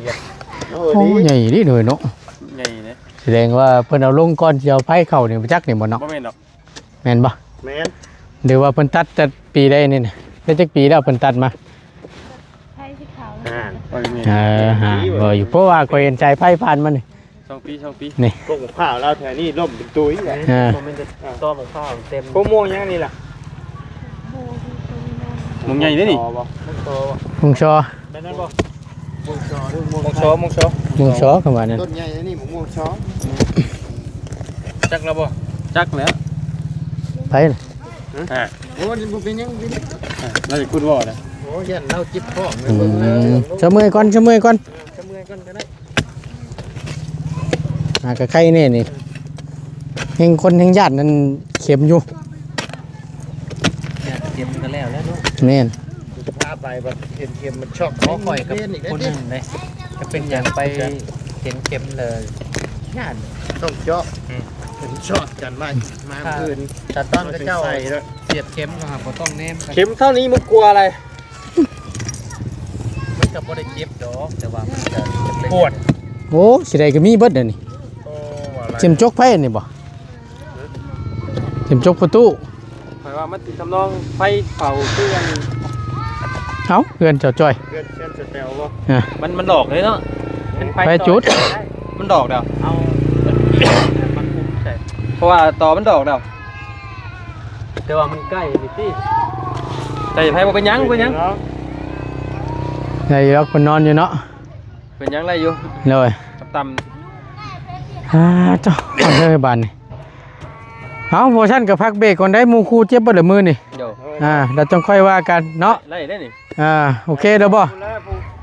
ໂອ້ ໃຫຍ່ເດ້ເນາະ ໃຫຍ່ເດ້. ສະແດງວ່າເພິ່ນເອົາລົງກ່ອນຊິເອົາໄຟເຂົ້ານີ້ ບໍ່ຈັກນີ້ບໍ່ເນາະ. ບໍ່ແມ່ນດອກ. ແມ່ນບໍ່? ແມ່ນ. ຫຼືວ່າເພິ່ນຕັດແຕ່ປີໃດນີ້ນະ? ໄດ້ຈັກປີແລ້ວເພິ່ນຕັດມາ? ໄຟຊິເຂົ້າ. ອ່າ ເອີ ຫາ ບໍ່ຢູ່ ເພາະວ່າຂ້ອຍເຫັນສາຍໄຟຜ່ານມານີ້ ສອງປີ ສອງປີ ນີ້. ພວກໝາກພ້າວລາວແຖວນີ້ລົ້ມເປັນຕຸ້ຍແຫຼະ. ເອີ ບໍ່ແມ່ນແຕ່ຕໍໝາກພ້າວເຕັມ. ພວກມ່ວງຫຍັງນີ້ລະ? ໝາກໃຫຍ່ເດ້ນີ້. ໝາກຊໍບໍ່? ໝາກຊໍ ແມ່ນນັ້ນບໍ່? ໝາກຊໍ ໝາກຊໍ ໝາກຊໍ ໝາກຊໍ ຄຳວ່ານັ້ນ. ຕົ້ນໃຫຍ່ອັນນີ້ ໝາກມ່ວງຊໍ. ຈັກແລ້ວບໍ່? ຈັກແລ້ວ. ໃຜນະ? ຮະ? ອ່າ ໂອ້ ນີ້ບໍ່ເປັນຫຍັງ ບໍ່ເປັນຫຍັງ. ອ່າ ລາວຊິຂຸດບໍ່ນະ? ໂອ້ ຢ້ານລາວເຈັບທ້ອງ. ອືມ ເບິ່ງແລ້ວ ຊະເມື່ອຍກ່ອນ ຊະເມື່ອຍກ່ອນ ຊະເມື່ອຍກ່ອນກະໄດ້. ຫາກະໄຄແນ່ນີ້ ແຮງຄົນແຮງຢ້ານນັ້ນເຂັມຢູ່. ຢ້ານເຂັມກະແລ້ວແລ້ວເນາະ. ແມ່ນ ຈະພາໄປບັດເຫັນເຂັມມັນຊັອກ. ຂໍຂ້ອຍກັບຄົນໜຶ່ງເດ້ ກະເປັນຫຍັງໄປເຫັນເຂັມເລີຍ ຢ້ານຕ້ອງເຈາະ. ອືມ ເຫັນຊອດກັນມາ ມາຄືນ ຕາຕອນຂະເຈົ້າສຽບເຂັມກະຫາກບໍ່ຕ້ອງແນມກັນ. ເຂັມເທົ່ານີ້ມັນກວ່າລະ ມັນກະບໍ່ໄດ້ເຈັບດອກ ແຕ່ວ່າມັນກະປວດ. ໂອ້ ຊິໄດ້ກະມີເບິດອັນນີ້. ໂອ້ ວ່າລະ ເຂັມຈົກໃຜອັນນີ້ບໍ່? ເຂັມຈົກປະຕູ. ຂ້ອຍວ່າມັນຊິທຳນອງໄຟເຜົາຄືອັນ ເອົ້າ ເຮືອນເຈົ້າຈ້ອຍ ເຮືອນ ເຮືອນສະແຕວບໍ່? ອ່າ ມັນ ມັນດອກເລີຍເນາະ. ມັນໄຟ ໄຟຈຸດ ມັນດອກແລ້ວ. ເອົາ ມັນຄຸມໃສ່ ເພາະວ່າຕໍມັນດອກແລ້ວ. ແຕ່ວ່າມັນໃກ້ນີ້ຕິ ໃສ່ໄຟບໍ່ເປັນຫຍັງ ບໍ່ເປັນຫຍັງ. ໄດ້ຢູ່ດອກ ເພິ່ນນອນຢູ່ເນາະ. ເປັນຫຍັງໄດ້ຢູ່ ໂດຍ ຕຳໆ. ອ່າ ເຈົ້າ ເອົາເດີບາດນີ້. ເອົາ ບໍ່ຊັ້ນກະພັກເບຣກກ່ອນໄດ໋ ໝູ່ຄູ່ເຈັບເບິດລະມື້ນີ້. ໂດຍ ອ່າ ແລ້ວຈັ່ງຄ່ອຍວ່າກັນເນາະ. ໄດ້ ໄດ້ນີ້ ອ່າ ໂອເຄແລ້ວບໍ່?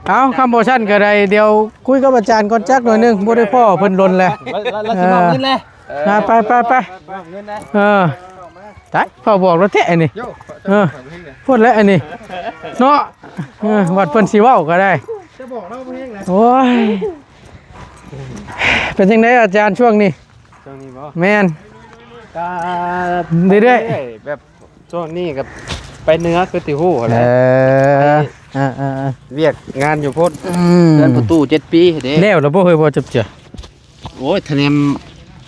ເອົາ ຄຳບໍ່ຊັ້ນກະໄດ້ ດຽວຄຸຍກັບອາຈານກ່ອນຈັກໜ້ອຍໜຶ່ງ ບໍ່ໄດ້ພໍ້ເພິ່ນດົນແລ້ວ. ລະ ລະ ລະຊິມອບເງິນແລ້ວ. ອ່າ ໄປ ໄປ ໄປ ເອີ ຕາຍ ພໍບອກແລ້ວແທ້ອັນນີ້. ເອີ ພຸ້ນແຫຼະອັນນີ້ເນາະ. ເອີ ວັດເພິ່ນຊິເວົ້າກະໄດ້. ໂອ້ຍ ເປັນຈັ່ງໃດອາຈານຊ່ວງນີ້? ຊ່ວງນີ້ບໍ່? ແມ່ນ ກະເລື້ອຍໆ ແບບ ຊ່ວງນີ້ກະໄປເໜືອຄືທີ່ຮູ້ຫັ້ນແຫຼະ. ເອີ ອ່າໆໆ ວຽກງານຢູ່ພຸ້ນ. ອືມ ເຮືອນປະຕູເຈັດປີເດ້. ແລ້ວລະບໍ່ເຮີ້ຍ ບໍ່ຈັບເຈື່ອ? ໂອ້ຍ ທະແນມ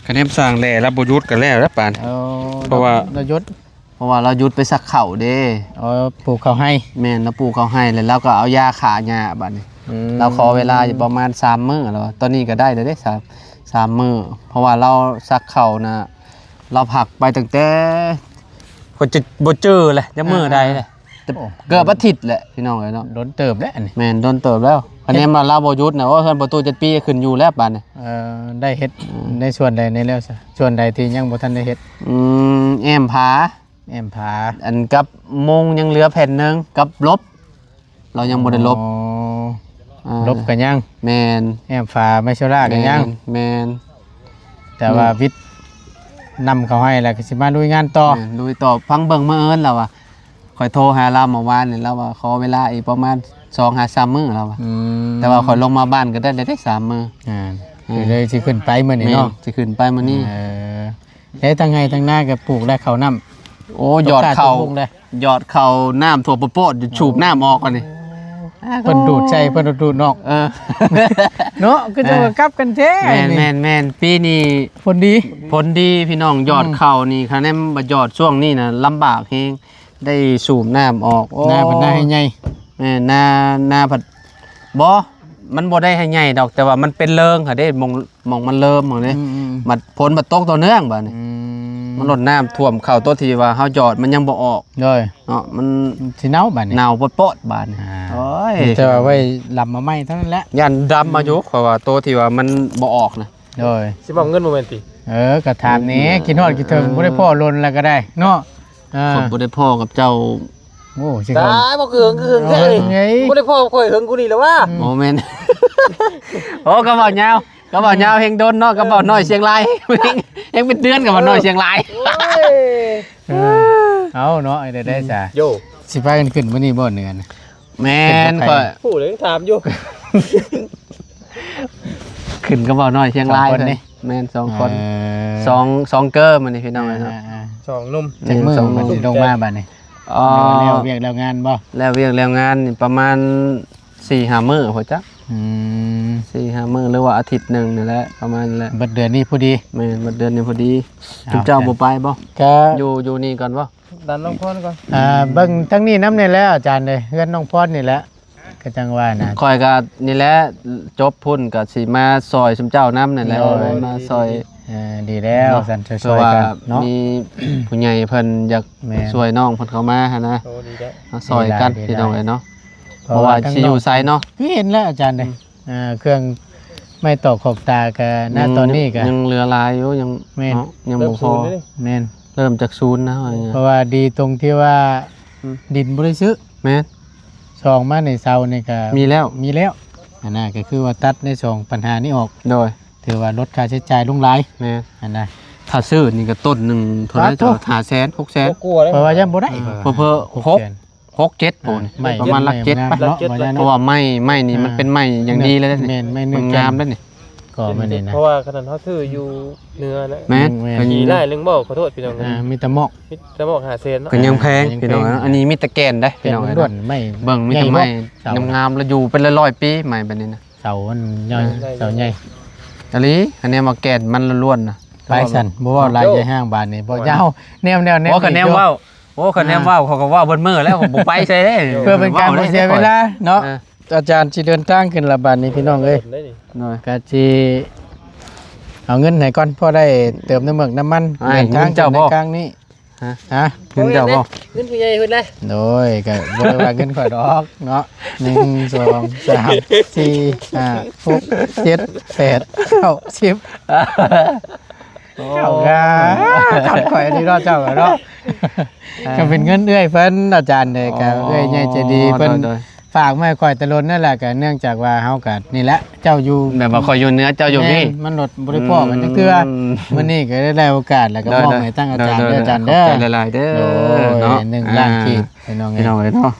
ຄະແນມສ້າງແລ້ວ ລະບໍ່ຢຸດກະແລ້ວລະປານ. ເອີ ເພາະວ່າ ລະຢຸດ ເພາະວ່າລາວຢຸດໄປສັກເຂົ້າເດ້. ອໍ ປູກເຂົ້າໄຮ່. ແມ່ນ ລາວປູກເຂົ້າໄຮ່ ແລ້ວລາວກະເອົາຢາຂ້າຫຍ້າບາດນີ້. ອືມ ລາວຂໍເວລາຢູ່ປະມານສາມມື້ແລ້ວ ຕອນນີ້ກະໄດ້ແລ້ວເດ້ ສາມ ສາມມື້. ເພາະວ່າລາວສັກເຂົ້ານະ ລາວພັກໄປຕັ້ງແຕ່ ຂ້ອຍຈະບໍ່ຈື່ແຫຼະ ຈັກມື້ໃດແຫຼະ. ໂອ້ ເກືອບອາທິດແຫຼະພີ່ນ້ອງເອີຍເນາະ. ດົນເຕີບແລ້ວອັນນີ້ ແມ່ນ ດົນເຕີບແລ້ວ. ຄະແນນວ່າລາວບໍ່ຢຸດນະ ໂອ້ ເຮືອນປະຕູຈັດປີຂຶ້ນຢູ່ແລ້ວບາດນີ້. ເອີ ໄດ້ເຮັດ ອືມ ໃນສ່ວນໃດແດ່ແລ້ວຊະ? ສ່ວນໃດທີ່ຍັງບໍ່ທັນໄດ້ເຮັດ? ອືມ ແອ້ມຝາ ແອ້ມຝາ ອັນກັບມຸງຍັງເຫຼືອແຜ່ນໜຶ່ງ ກັບຫຼົບ ລາວຍັງບໍ່ໄດ້ຫຼົບ. ອໍ ອ່າ ຫຼົບກໍຍັງ ແມ່ນ ແອ້ມຝາໄມ້ໂຊລາກໍຍັງ ແມ່ນ ແມ່ນ. ແຕ່ວ່າ ອືມ ວິດນ້ຳເຂົ້າໃຫ້ແລ້ວກໍຊິມາລຸຍງານຕໍ່ ແມ່ນ ລຸຍຕໍ່. ຟັງເບິ່ງມື້ອື່ນລາວວ່າ ຂ້ອຍໂທຫາລາວເມື່ອວານນີ້ ລາວວ່າຂໍເວລາອີກປະມານສອງຫາສາມມື້ ລາວວ່າ ອືມ ແຕ່ວ່າຂ້ອຍລົງມາບ້ານກໍໄດ້ແລ້ວເດ້ສາມມື້. ອ່າ ອ່າ ກໍເລີຍຊິຂຶ້ນໄປມື້ນີ້ເນາະ ແມ່ນ ຊິຂຶ້ນໄປມື້ນີ້. ເອີ ແລ້ວທັງໄຮ່ທັງນາກໍປູກແລ້ວເຂົ້ານ້ຳ? ໂອ້ ຢອດເຂົ້າ ຢອດເຂົ້ານ້ຳຖ້ວມໂປດໆ ສູບນ້ຳອອກບັດນີ້. ໂອ້ ເພິ່ນດູດໃສ່ ເພິ່ນດູດນອກ ເອີ ເນາະ ຄືຈະ ເອີ ກັບກັນແທ້. ແມ່ນໆໆ ປີນີ້ຜົນດີ ຜົນດີພີ່ນ້ອງ. ອືມ ຢອດເຂົ້ານີ້ ຄະແນນວ່າຢອດຊ່ວງນີ້ນະລຳບາກແຮງ ໄດ້ສູບນ້ຳອອກ. ໂອ້ ນາເພິ່ນນາໃຫ້ໃຫຍ່ ແມ່ນ ນາ ນາພັດ ບໍ່ ມັນບໍ່ໄດ້ໃຫ້ໃຫຍ່ດອກ ແຕ່ວ່າມັນເປັນເລີງຫັ້ນເດ້ ໝ່ອງ ໝ່ອງມັນເລີ່ມໝ່ອງນີ້ ອືມໆໆ ບັດຝົນບັດຕົກຕໍ່ເນື່ອງບາດນີ້ ອືມ ມັນລົດນ້ຳຖ້ວມເຂົ້າ ຕົວທີ່ວ່າເຮົາຢອດມັນຍັງບໍ່ອອກ ໂດຍ ເນາະ ມັນ ມັນຊິເນົ່າບາດນີ້ ເນົ່າໂປດໆບາດນີ້. ອ່າ ໂອ້ຍ ມີແຕ່ວ່າໄວ້ລຳມາໃໝ່ເທົ່ານັ້ນແຫຼະ ຢ້ານດຳມາຢູ່ ເພາະວ່າໂຕທີ່ວ່າມັນບໍ່ອອກນະ. ໂດຍ ຊິມອບເງິນບໍ່ແມ່ນຕິ? ເອີ ກໍຖາມແດ່ ອືມ ຄິດຮອດຄິດເຖິງ ເອີ ບໍ່ໄດ້ພໍ້ດົນແລ້ວກໍໄດ້ເນາະ. ເອີ ຂ້ອຍບໍ່ໄດ້ພໍ້ກັບເຈົ້າ ໂອ້ ຊິເຂົ້າ ຕາຍ ບໍ່ຄືຫຶງ ຄືຫຶງແທ້ນີ້ ເອີ ບໍ່ໄດ້ພໍ້ຂ້ອຍຫຶງກູນີ້ແລ້ວວະ. ອືມ ບໍ່ແມ່ນ ໂອ້ ກໍເວົ້າຍາວ ກໍເວົ້າຍາວແຮງດົນເນາະ ກໍເວົ້ານ້ອຍຊຽງລາຍ ເອີ ແຮງເປັນເດືອນກໍເວົ້ານ້ອຍຊຽງລາຍ. ໂອ້ຍ ເອີ ເອົາເນາະ ໄດ້ ໄດ້ຊະ ໂຢ ຊິພາກັນຂຶ້ນມື້ນີ້ບໍ່ເໜືອນະ? ແມ່ນ ຂ້ອຍ ຜູ້ໃດຍັງຖາມຢູ່ ຂຶ້ນກັບເວົ້ານ້ອຍຊຽງລາຍ ສອງຄົນນີ້ ແມ່ນ ສອງຄົນ ເອີ ສອງ ສອງເກີມື້ນີ້ພີ່ນ້ອງເອີຍເນາະ. ອ່າໆໆ ສອງໜຸ່ມ ຈັກມື້ມັນຊິລົງມາບາດນີ້? ອໍ ແລ້ວວຽກແລ້ວງານບໍ່? ແລ້ວວຽກແລ້ວງານນີ້ປະມານສີ່ຫ້າມື້ພຸ້ນຈັກ ອືມ ສີ່ຫ້າມື້ ຫຼືວ່າອາທິດໜຶ່ງນີ້ແຫຼະ ປະມານນັ້ນແຫຼະ. ເບິດເດືອນນີ້ພໍດີ ແມ່ນ ເບິດເດືອນນີ້ພໍດີ. ເອົາ ເຈົ້າບໍ່ໄປບໍ່? ກະ ຢູ່ ຢູ່ນີ້ກ່ອນບໍ່? ດັນນ້ອງພອນກ່ອນ ອ່າ ເບິ່ງທາງນີ້ນຳນີ້ແຫຼະອາຈານເອີຍ ເຮືອນນ້ອງພອນນີ້ແຫຼະ ກໍຈັ່ງວ່ານະ ຂ້ອຍກໍນີ້ແຫຼະ ຈົບພຸ້ນກໍຊິມາຊ່ອຍຊຸມເຈົ້ານຳນີ້ແຫຼະ ໂດຍ ມາຊ່ອຍ ເອີ ດີແລ້ວ ເນາະ ຊັ້ນຊ່ອຍໆກັນເນາະ ມີຜູ້ໃຫຍ່ເພິ່ນຢາກ ແມ່ນ ຊ່ວຍນ້ອງເພິ່ນເຂົ້າມາຫັ້ນນະ ໂອ້ ດີແລ້ວ ມາຊ່ອຍກັນ ດີຫຼາຍ ພີ່ນ້ອງເອີຍເນາະ ເພາະວ່າ ເພາະວ່າຊິຢູ່ໃສເນາະ ຄືເຫັນແລ້ວອາຈານເດ້ ອືມ ອ່າ ເຄື່ອງໄມ້ຕອກຂອບຕາກໍ ນະ ອືມ ຕອນນີ້ກໍ ຍັງເຫຼືອຫຼາຍຢູ່ ຍັງ ແມ່ນ ເນາະ ຍັງບໍ່ພໍ ແມ່ນ ເລີ່ມຈາກສູນນະ ເພາະວ່າດີຕົງທີ່ວ່າ ອືມ ດິນບໍ່ໄດ້ຊື້ ແມ່ນ ຊ່ອງມາໃນເສົານີ້ກໍມີແລ້ວ ມີແລ້ວ ອັນນັ້ນກໍຄືວ່າຕັດໃນສອງບັນຫານີ້ອອກ ໂດຍ ຖືວ່າລົດຄ່າໃຊ້ຈ່າຍລົງຫຼາຍ ແມ່ນ ອັນນັ້ນ ຖ້າຊື້ນີ້ກໍຕົ້ນໜຶ່ງເທົ່າໃດ ຫ້າແສນ ຫົກແສນ ບໍ່ກວ່າເດ້ ເພາະວ່າຍັງບໍ່ໄດ້ ເອີ ເຜີໆ ຫົກແສນ ຫົກເຈັດໂພນ ເອີ ໄມ້ ປະມານຫຼັກເຈັດ ໄມ້ງາມເນາະ ເພາະວ່າໄມ້ ໄມ້ນີ້ມັນເປັນໄມ້ຢ່າງດີເລີຍເດ້ ແມ່ນ ໄມ້ເນື້ອງາມເດ້ນີ້ ກໍແມ່ນນີ້ນະ ເພາະວ່າຂະໜາດເຮົາຊື້ຢູ່ເໜືອນະ ແມ່ນ ແມ່ນ ຂີ່ໄລ່ເລື່ອງບໍ່ ຂໍໂທດພີ່ນ້ອງ ອ່າ ມີແຕ່ໝອກ ມີແຕ່ໝອກຫ້າແສນເນາະ ກໍຍັງແພງ ກໍຍັງແພງ ພີ່ນ້ອງ ອັນນີ້ມີແຕ່ແກ່ນເດ້ ແກ່ນລ້ວນ ພີ່ນ້ອງ ໄມ້ ເບິ່ງມີແຕ່ໄມ້ ໃຫຍ່ບໍ່ ງາມໆ ແລ້ວຢູ່ເປັນຮ້ອຍໆປີ ໄມ້ແບບນີ້ນະ ເສົາມັນໃຫຍ່ ເສົາໃຫຍ່ ອີ່ຫຼີ ອັນນີ້ມາແກ່ນມັນລ້ວນໆນະ ໄປຊັ້ນ ບໍ່ເວົ້າຫຼາຍ ໂອ້ ໃຫຍ່ຫ້າງບາດນີ້ ບໍ່ຍາວ ແນມແນວ ໂອ້ ຄັນແນມເວົ້າ ໂອ້ ຄັນແນມເວົ້າ ອ່າ ເຂົາກໍເວົ້າເບິດມື້ແລ້ວ ບໍ່ໄປໃສເດ້ ເພື່ອເປັນການບໍ່ເສຍເວລາເນາະ ເອີ ອາຈານຊິເດີນທາງຂຶ້ນລະບາດນີ້ ພີ່ນ້ອງເອີຍ ໂດຍ ກະຊິເອົາເງິນໃຫ້ກ່ອນ ພໍໄດ້ເຕີມນ້ຳເມືອກນ້ຳມັນ ອ້າຍ ເດີນທາງຂຶ້ນໃນຄັ້ງນີ້ ຮະ ຮະ ເງິນເຈົ້າບໍ່? ເງິນຜູ້ໃຫຍ່ເພິ່ນນະ ໂດຍ ກໍບໍ່ໄດ້ວ່າເງິນຂ້ອຍດອກເນາະ ໜຶ່ງ ສອງ ສາມ ສີ່ ຫ້າ ຫົກ ເຈັດ ແປດ ເກົ້າ ສິບ ໂອ້ ເຈົ້າກໍຂັດຂ້ອຍນີ້ເນາະ ເຈົ້າກໍເນາະ ອ່າ ກໍເປັນເງິນເອື້ອຍເພິ່ນ ອາຈານເດ້ ກໍ ອໍ ເອື້ອຍໃຫຍ່ໃຈດີເພິ່ນ ໂດຍໆ ຝາກມາໃຫ້ຂ້ອຍແຕ່ດົນນັ້ນແຫຼະ ກໍເນື່ອງຈາກວ່າເຮົາກໍນີ້ແຫຼະ ເຈົ້າຢູ່ ແບບວ່າຂ້ອຍຢູ່ເໜືອ ເຈົ້າຢູ່ພີ້ ແມ່ນ ມັນບໍ່ໄດ້ພໍ້ກັນຈັກເທື່ອ ອືມ ມື້ນີ້ກໍໄດ້ໂອກາດ ແລ້ວກໍ ໂດຍໆ ມອບໃຫ້ທາງອາຈານເດີ ໂດຍໆ ອາຈານເດີ ຂອບໃຈຫຼາຍໆເດີ ໂດຍ ເນາະ ໜຶ່ງລ້ານ ອ່າ ກີບ ພີ່ນ້ອງເອີຍ ພີ່ນ້ອງເອີຍເນາະ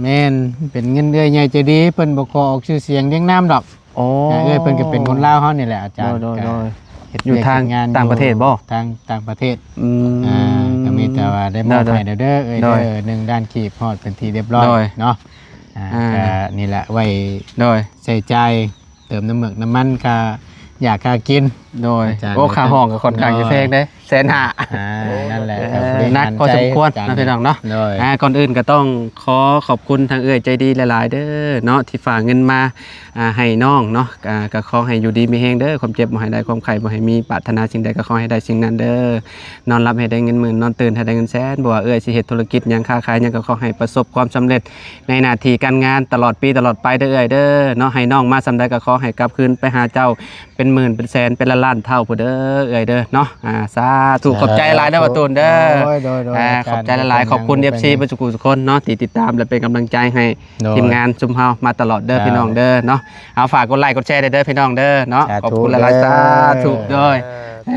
ແມ່ນ ເປັນເງິນເອື້ອຍໃຫຍ່ໃຈດີ ເພິ່ນບໍ່ຂໍອອກຊື່ສຽງລຽງນາມດອກ ໂອ້ ອ່າ ເອື້ອຍເພິ່ນກໍເປັນຄົນລາວເຮົານີ້ແຫຼະອາຈານ ໂດຍໆ ກໍເຮັດວຽກເຮັດງານຢູ່ ຢູ່ທາງຕ່າງປະເທດບໍ່? ທາງຕ່າງປະເທດ ອືມ ອ່າ ກໍມີແຕ່ວ່າໄດ້ມອບໃຫ້ແລ້ວເດີ ເອື້ອຍເດີ ໂດຍ ໜຶ່ງລ້ານກີບຮອດເປັນທີ່ຮຽບຮ້ອຍ ໂດຍ ເນາະ ອ່າ ອ່າ ກໍນີ້ແຫຼະໄວ້ ໂດຍ ໃຊ້ຈ່າຍເຕີມນ້ຳເມືອກນ້ຳມັນ ຄ່າຢາຄ່າກິນ ໂດຍ ອາຈານ ໂອ້ ຄ່າຫ້ອງກໍຂ້ອນຂ້າງຈະແພງເດ້ ແສນຫ້າ ອ່າ ນັ້ນແຫຼະ ກໍພໍ ໜັກພໍສົມຄວນເນາະ ພີ່ນ້ອງເນາະ. ໂດຍ ອ່າ ກ່ອນອື່ນກໍຕ້ອງຂໍຂອບຄຸນທາງເອື້ອຍໃຈດີຫຼາຍໆເດີເນາະ ທີ່ຝາກເງິນມາ ອ່າ ໃຫ້ນ້ອງເນາະ. ອ່າ ກໍຂໍໃຫ້ຢູ່ດີມີແຮງເດີ ຄວາມເຈັບບໍ່ໃຫ້ໄດ້ ຄວາມໄຂ້ບໍ່ໃຫ້ມີ ປາດຖະໜາສິ່ງໃດກໍຂໍໃຫ້ໄດ້ສິ່ງນັ້ນເດີ. ນອນຫຼັບໃຫ້ໄດ້ເງິນໝື່ນ ນອນຕື່ນໃຫ້ໄດ້ເງິນແສນ. ບໍ່ວ່າເອື້ອຍຊິເຮັດທຸລະກິດຫຍັງ ຄ້າຂາຍຫຍັງ ກໍຂໍໃຫ້ປະສົບຄວາມສຳເລັດໃນໜ້າທີ່ການງານ ຕະຫຼອດປີຕະຫຼອດໄປເດີເອື້ອຍເດີເນາະ. ໃຫ້ນ້ອງມາສ່ຳໃດກໍຂໍໃຫ້ກັບຄືນໄປຫາເຈົ້າ ເປັນໝື່ນເປັນແສນເປັນລ້ານໆເທົ່າພຸ້ນເດີເອື້ອຍເດີເນາະ. ອ່າ ສາທຸ ຂອບໃຈຫຼາຍເດີ ບ່າວຕູນເດີ. ໂດຍ ໂດຍ ອ່າ ອາຈານ ຂອບໃຈຫຼາຍໆ ຂອບຄຸນ ເອັຟຊີ ເບິດສູ່ຜູ້ສູ່ຄົນເນາະ ທີ່ຕິດຕາມ ແລະ ເປັນກຳລັງໃຈໃຫ້ ໂດຍ ທີມງານຊຸມເຮົາມາຕະຫຼອດເດີ ອ່າ ພີ່ນ້ອງເດີເນາະ. ເອົາ ຝາກກົດໄລກົດແຊໄດ້ເດີ ພີ່ນ້ອງເດີເນາະ. ສາທຸ ຂອບຄຸນຫຼາຍໆ ເດີ ສາທຸ ໂດຍ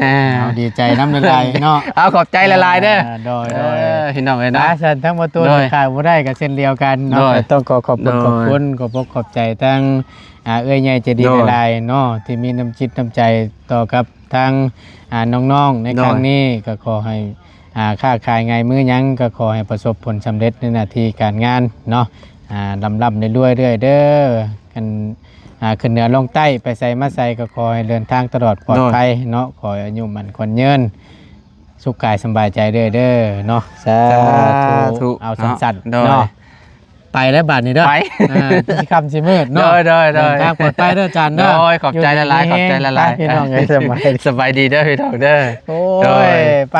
ເອີ ເອົາ ດີໃຈນຳຫຼາຍໆເນາະ. ເອົາ ຂອບໃຈຫຼາຍໆເດີ ອ່າ ໂດຍ ເອີ ໂດຍ ພີ່ນ້ອງເອີຍເນາະ. ອ່າ ຊັ້ນທັງບ່າວຕູນ ໂດຍ ຂາດບໍ່ໄດ້ກໍເຊັ່ນດຽວກັນເນາະ ໂດຍ ກໍຕ້ອງຂໍຂອບຄຸນ ໂດຍ ຂອບຄຸນ ຂອບອົກຂອບໃຈທັງ ອ່າ ເອື້ອຍໃຫຍ່ໃຈດີ ໂດຍ ຫຼາຍໆເນາະ ທີ່ມີນ້ຳຈິດນ້ຳໃຈຕໍ່ກັບທາງ ອ່າ ນ້ອງໆໃນ ໂດຍ ຄັ້ງນີ້ ກໍຂໍໃຫ້ ອ່າ ຄ້າຂາຍງ່າຍມືຫຍັງ ກໍຂໍໃຫ້ປະສົບຜົນສຳເລັດໃນໜ້າທີ່ການງານເນາະ. ອ່າ ລ່ຳໆລວຍໆເລື້ອຍເດີ ຄັນ ອ່າ ຂຶ້ນເໜືອລົງໃຕ້ ໄປໃສມາໃສ ກໍຂໍໃຫ້ເດີນທາງຕະຫຼອດປອດໄພເນາະ. ໂດຍ ຂໍໃຫ້ອາຍຸໝັ້ນຂວັນຍືນ ສຸກກາຍສຳບາຍໃຈເດີ້ເດີເນາະ. ສາທຸ ສາທຸ ເອົາ ເນາະ ສັ້ນໆ ໂດຍ ເນາະ. ໄປແລ້ວບາດນີ້ເດີ ໄປ ອ່າ ຊິຄ່ຳຊິມືດເນາະ. ໂດຍ ໂດຍ ໂດຍ ເດີນທາງປອດໄພເດີອາຈານເດີ. ໂດຍ ຂອບໃຈຫຼາຍໆ ຢູ່ດີມີແຮງ ຂອບໃຈຫຼາຍໆ ພີ່ນ້ອງເອີຍ ສະບາຍ ສະບາຍດີເດີ ພີ່ນ້ອງເດີ. ໂອ້ຍ ໂດຍ ໄປ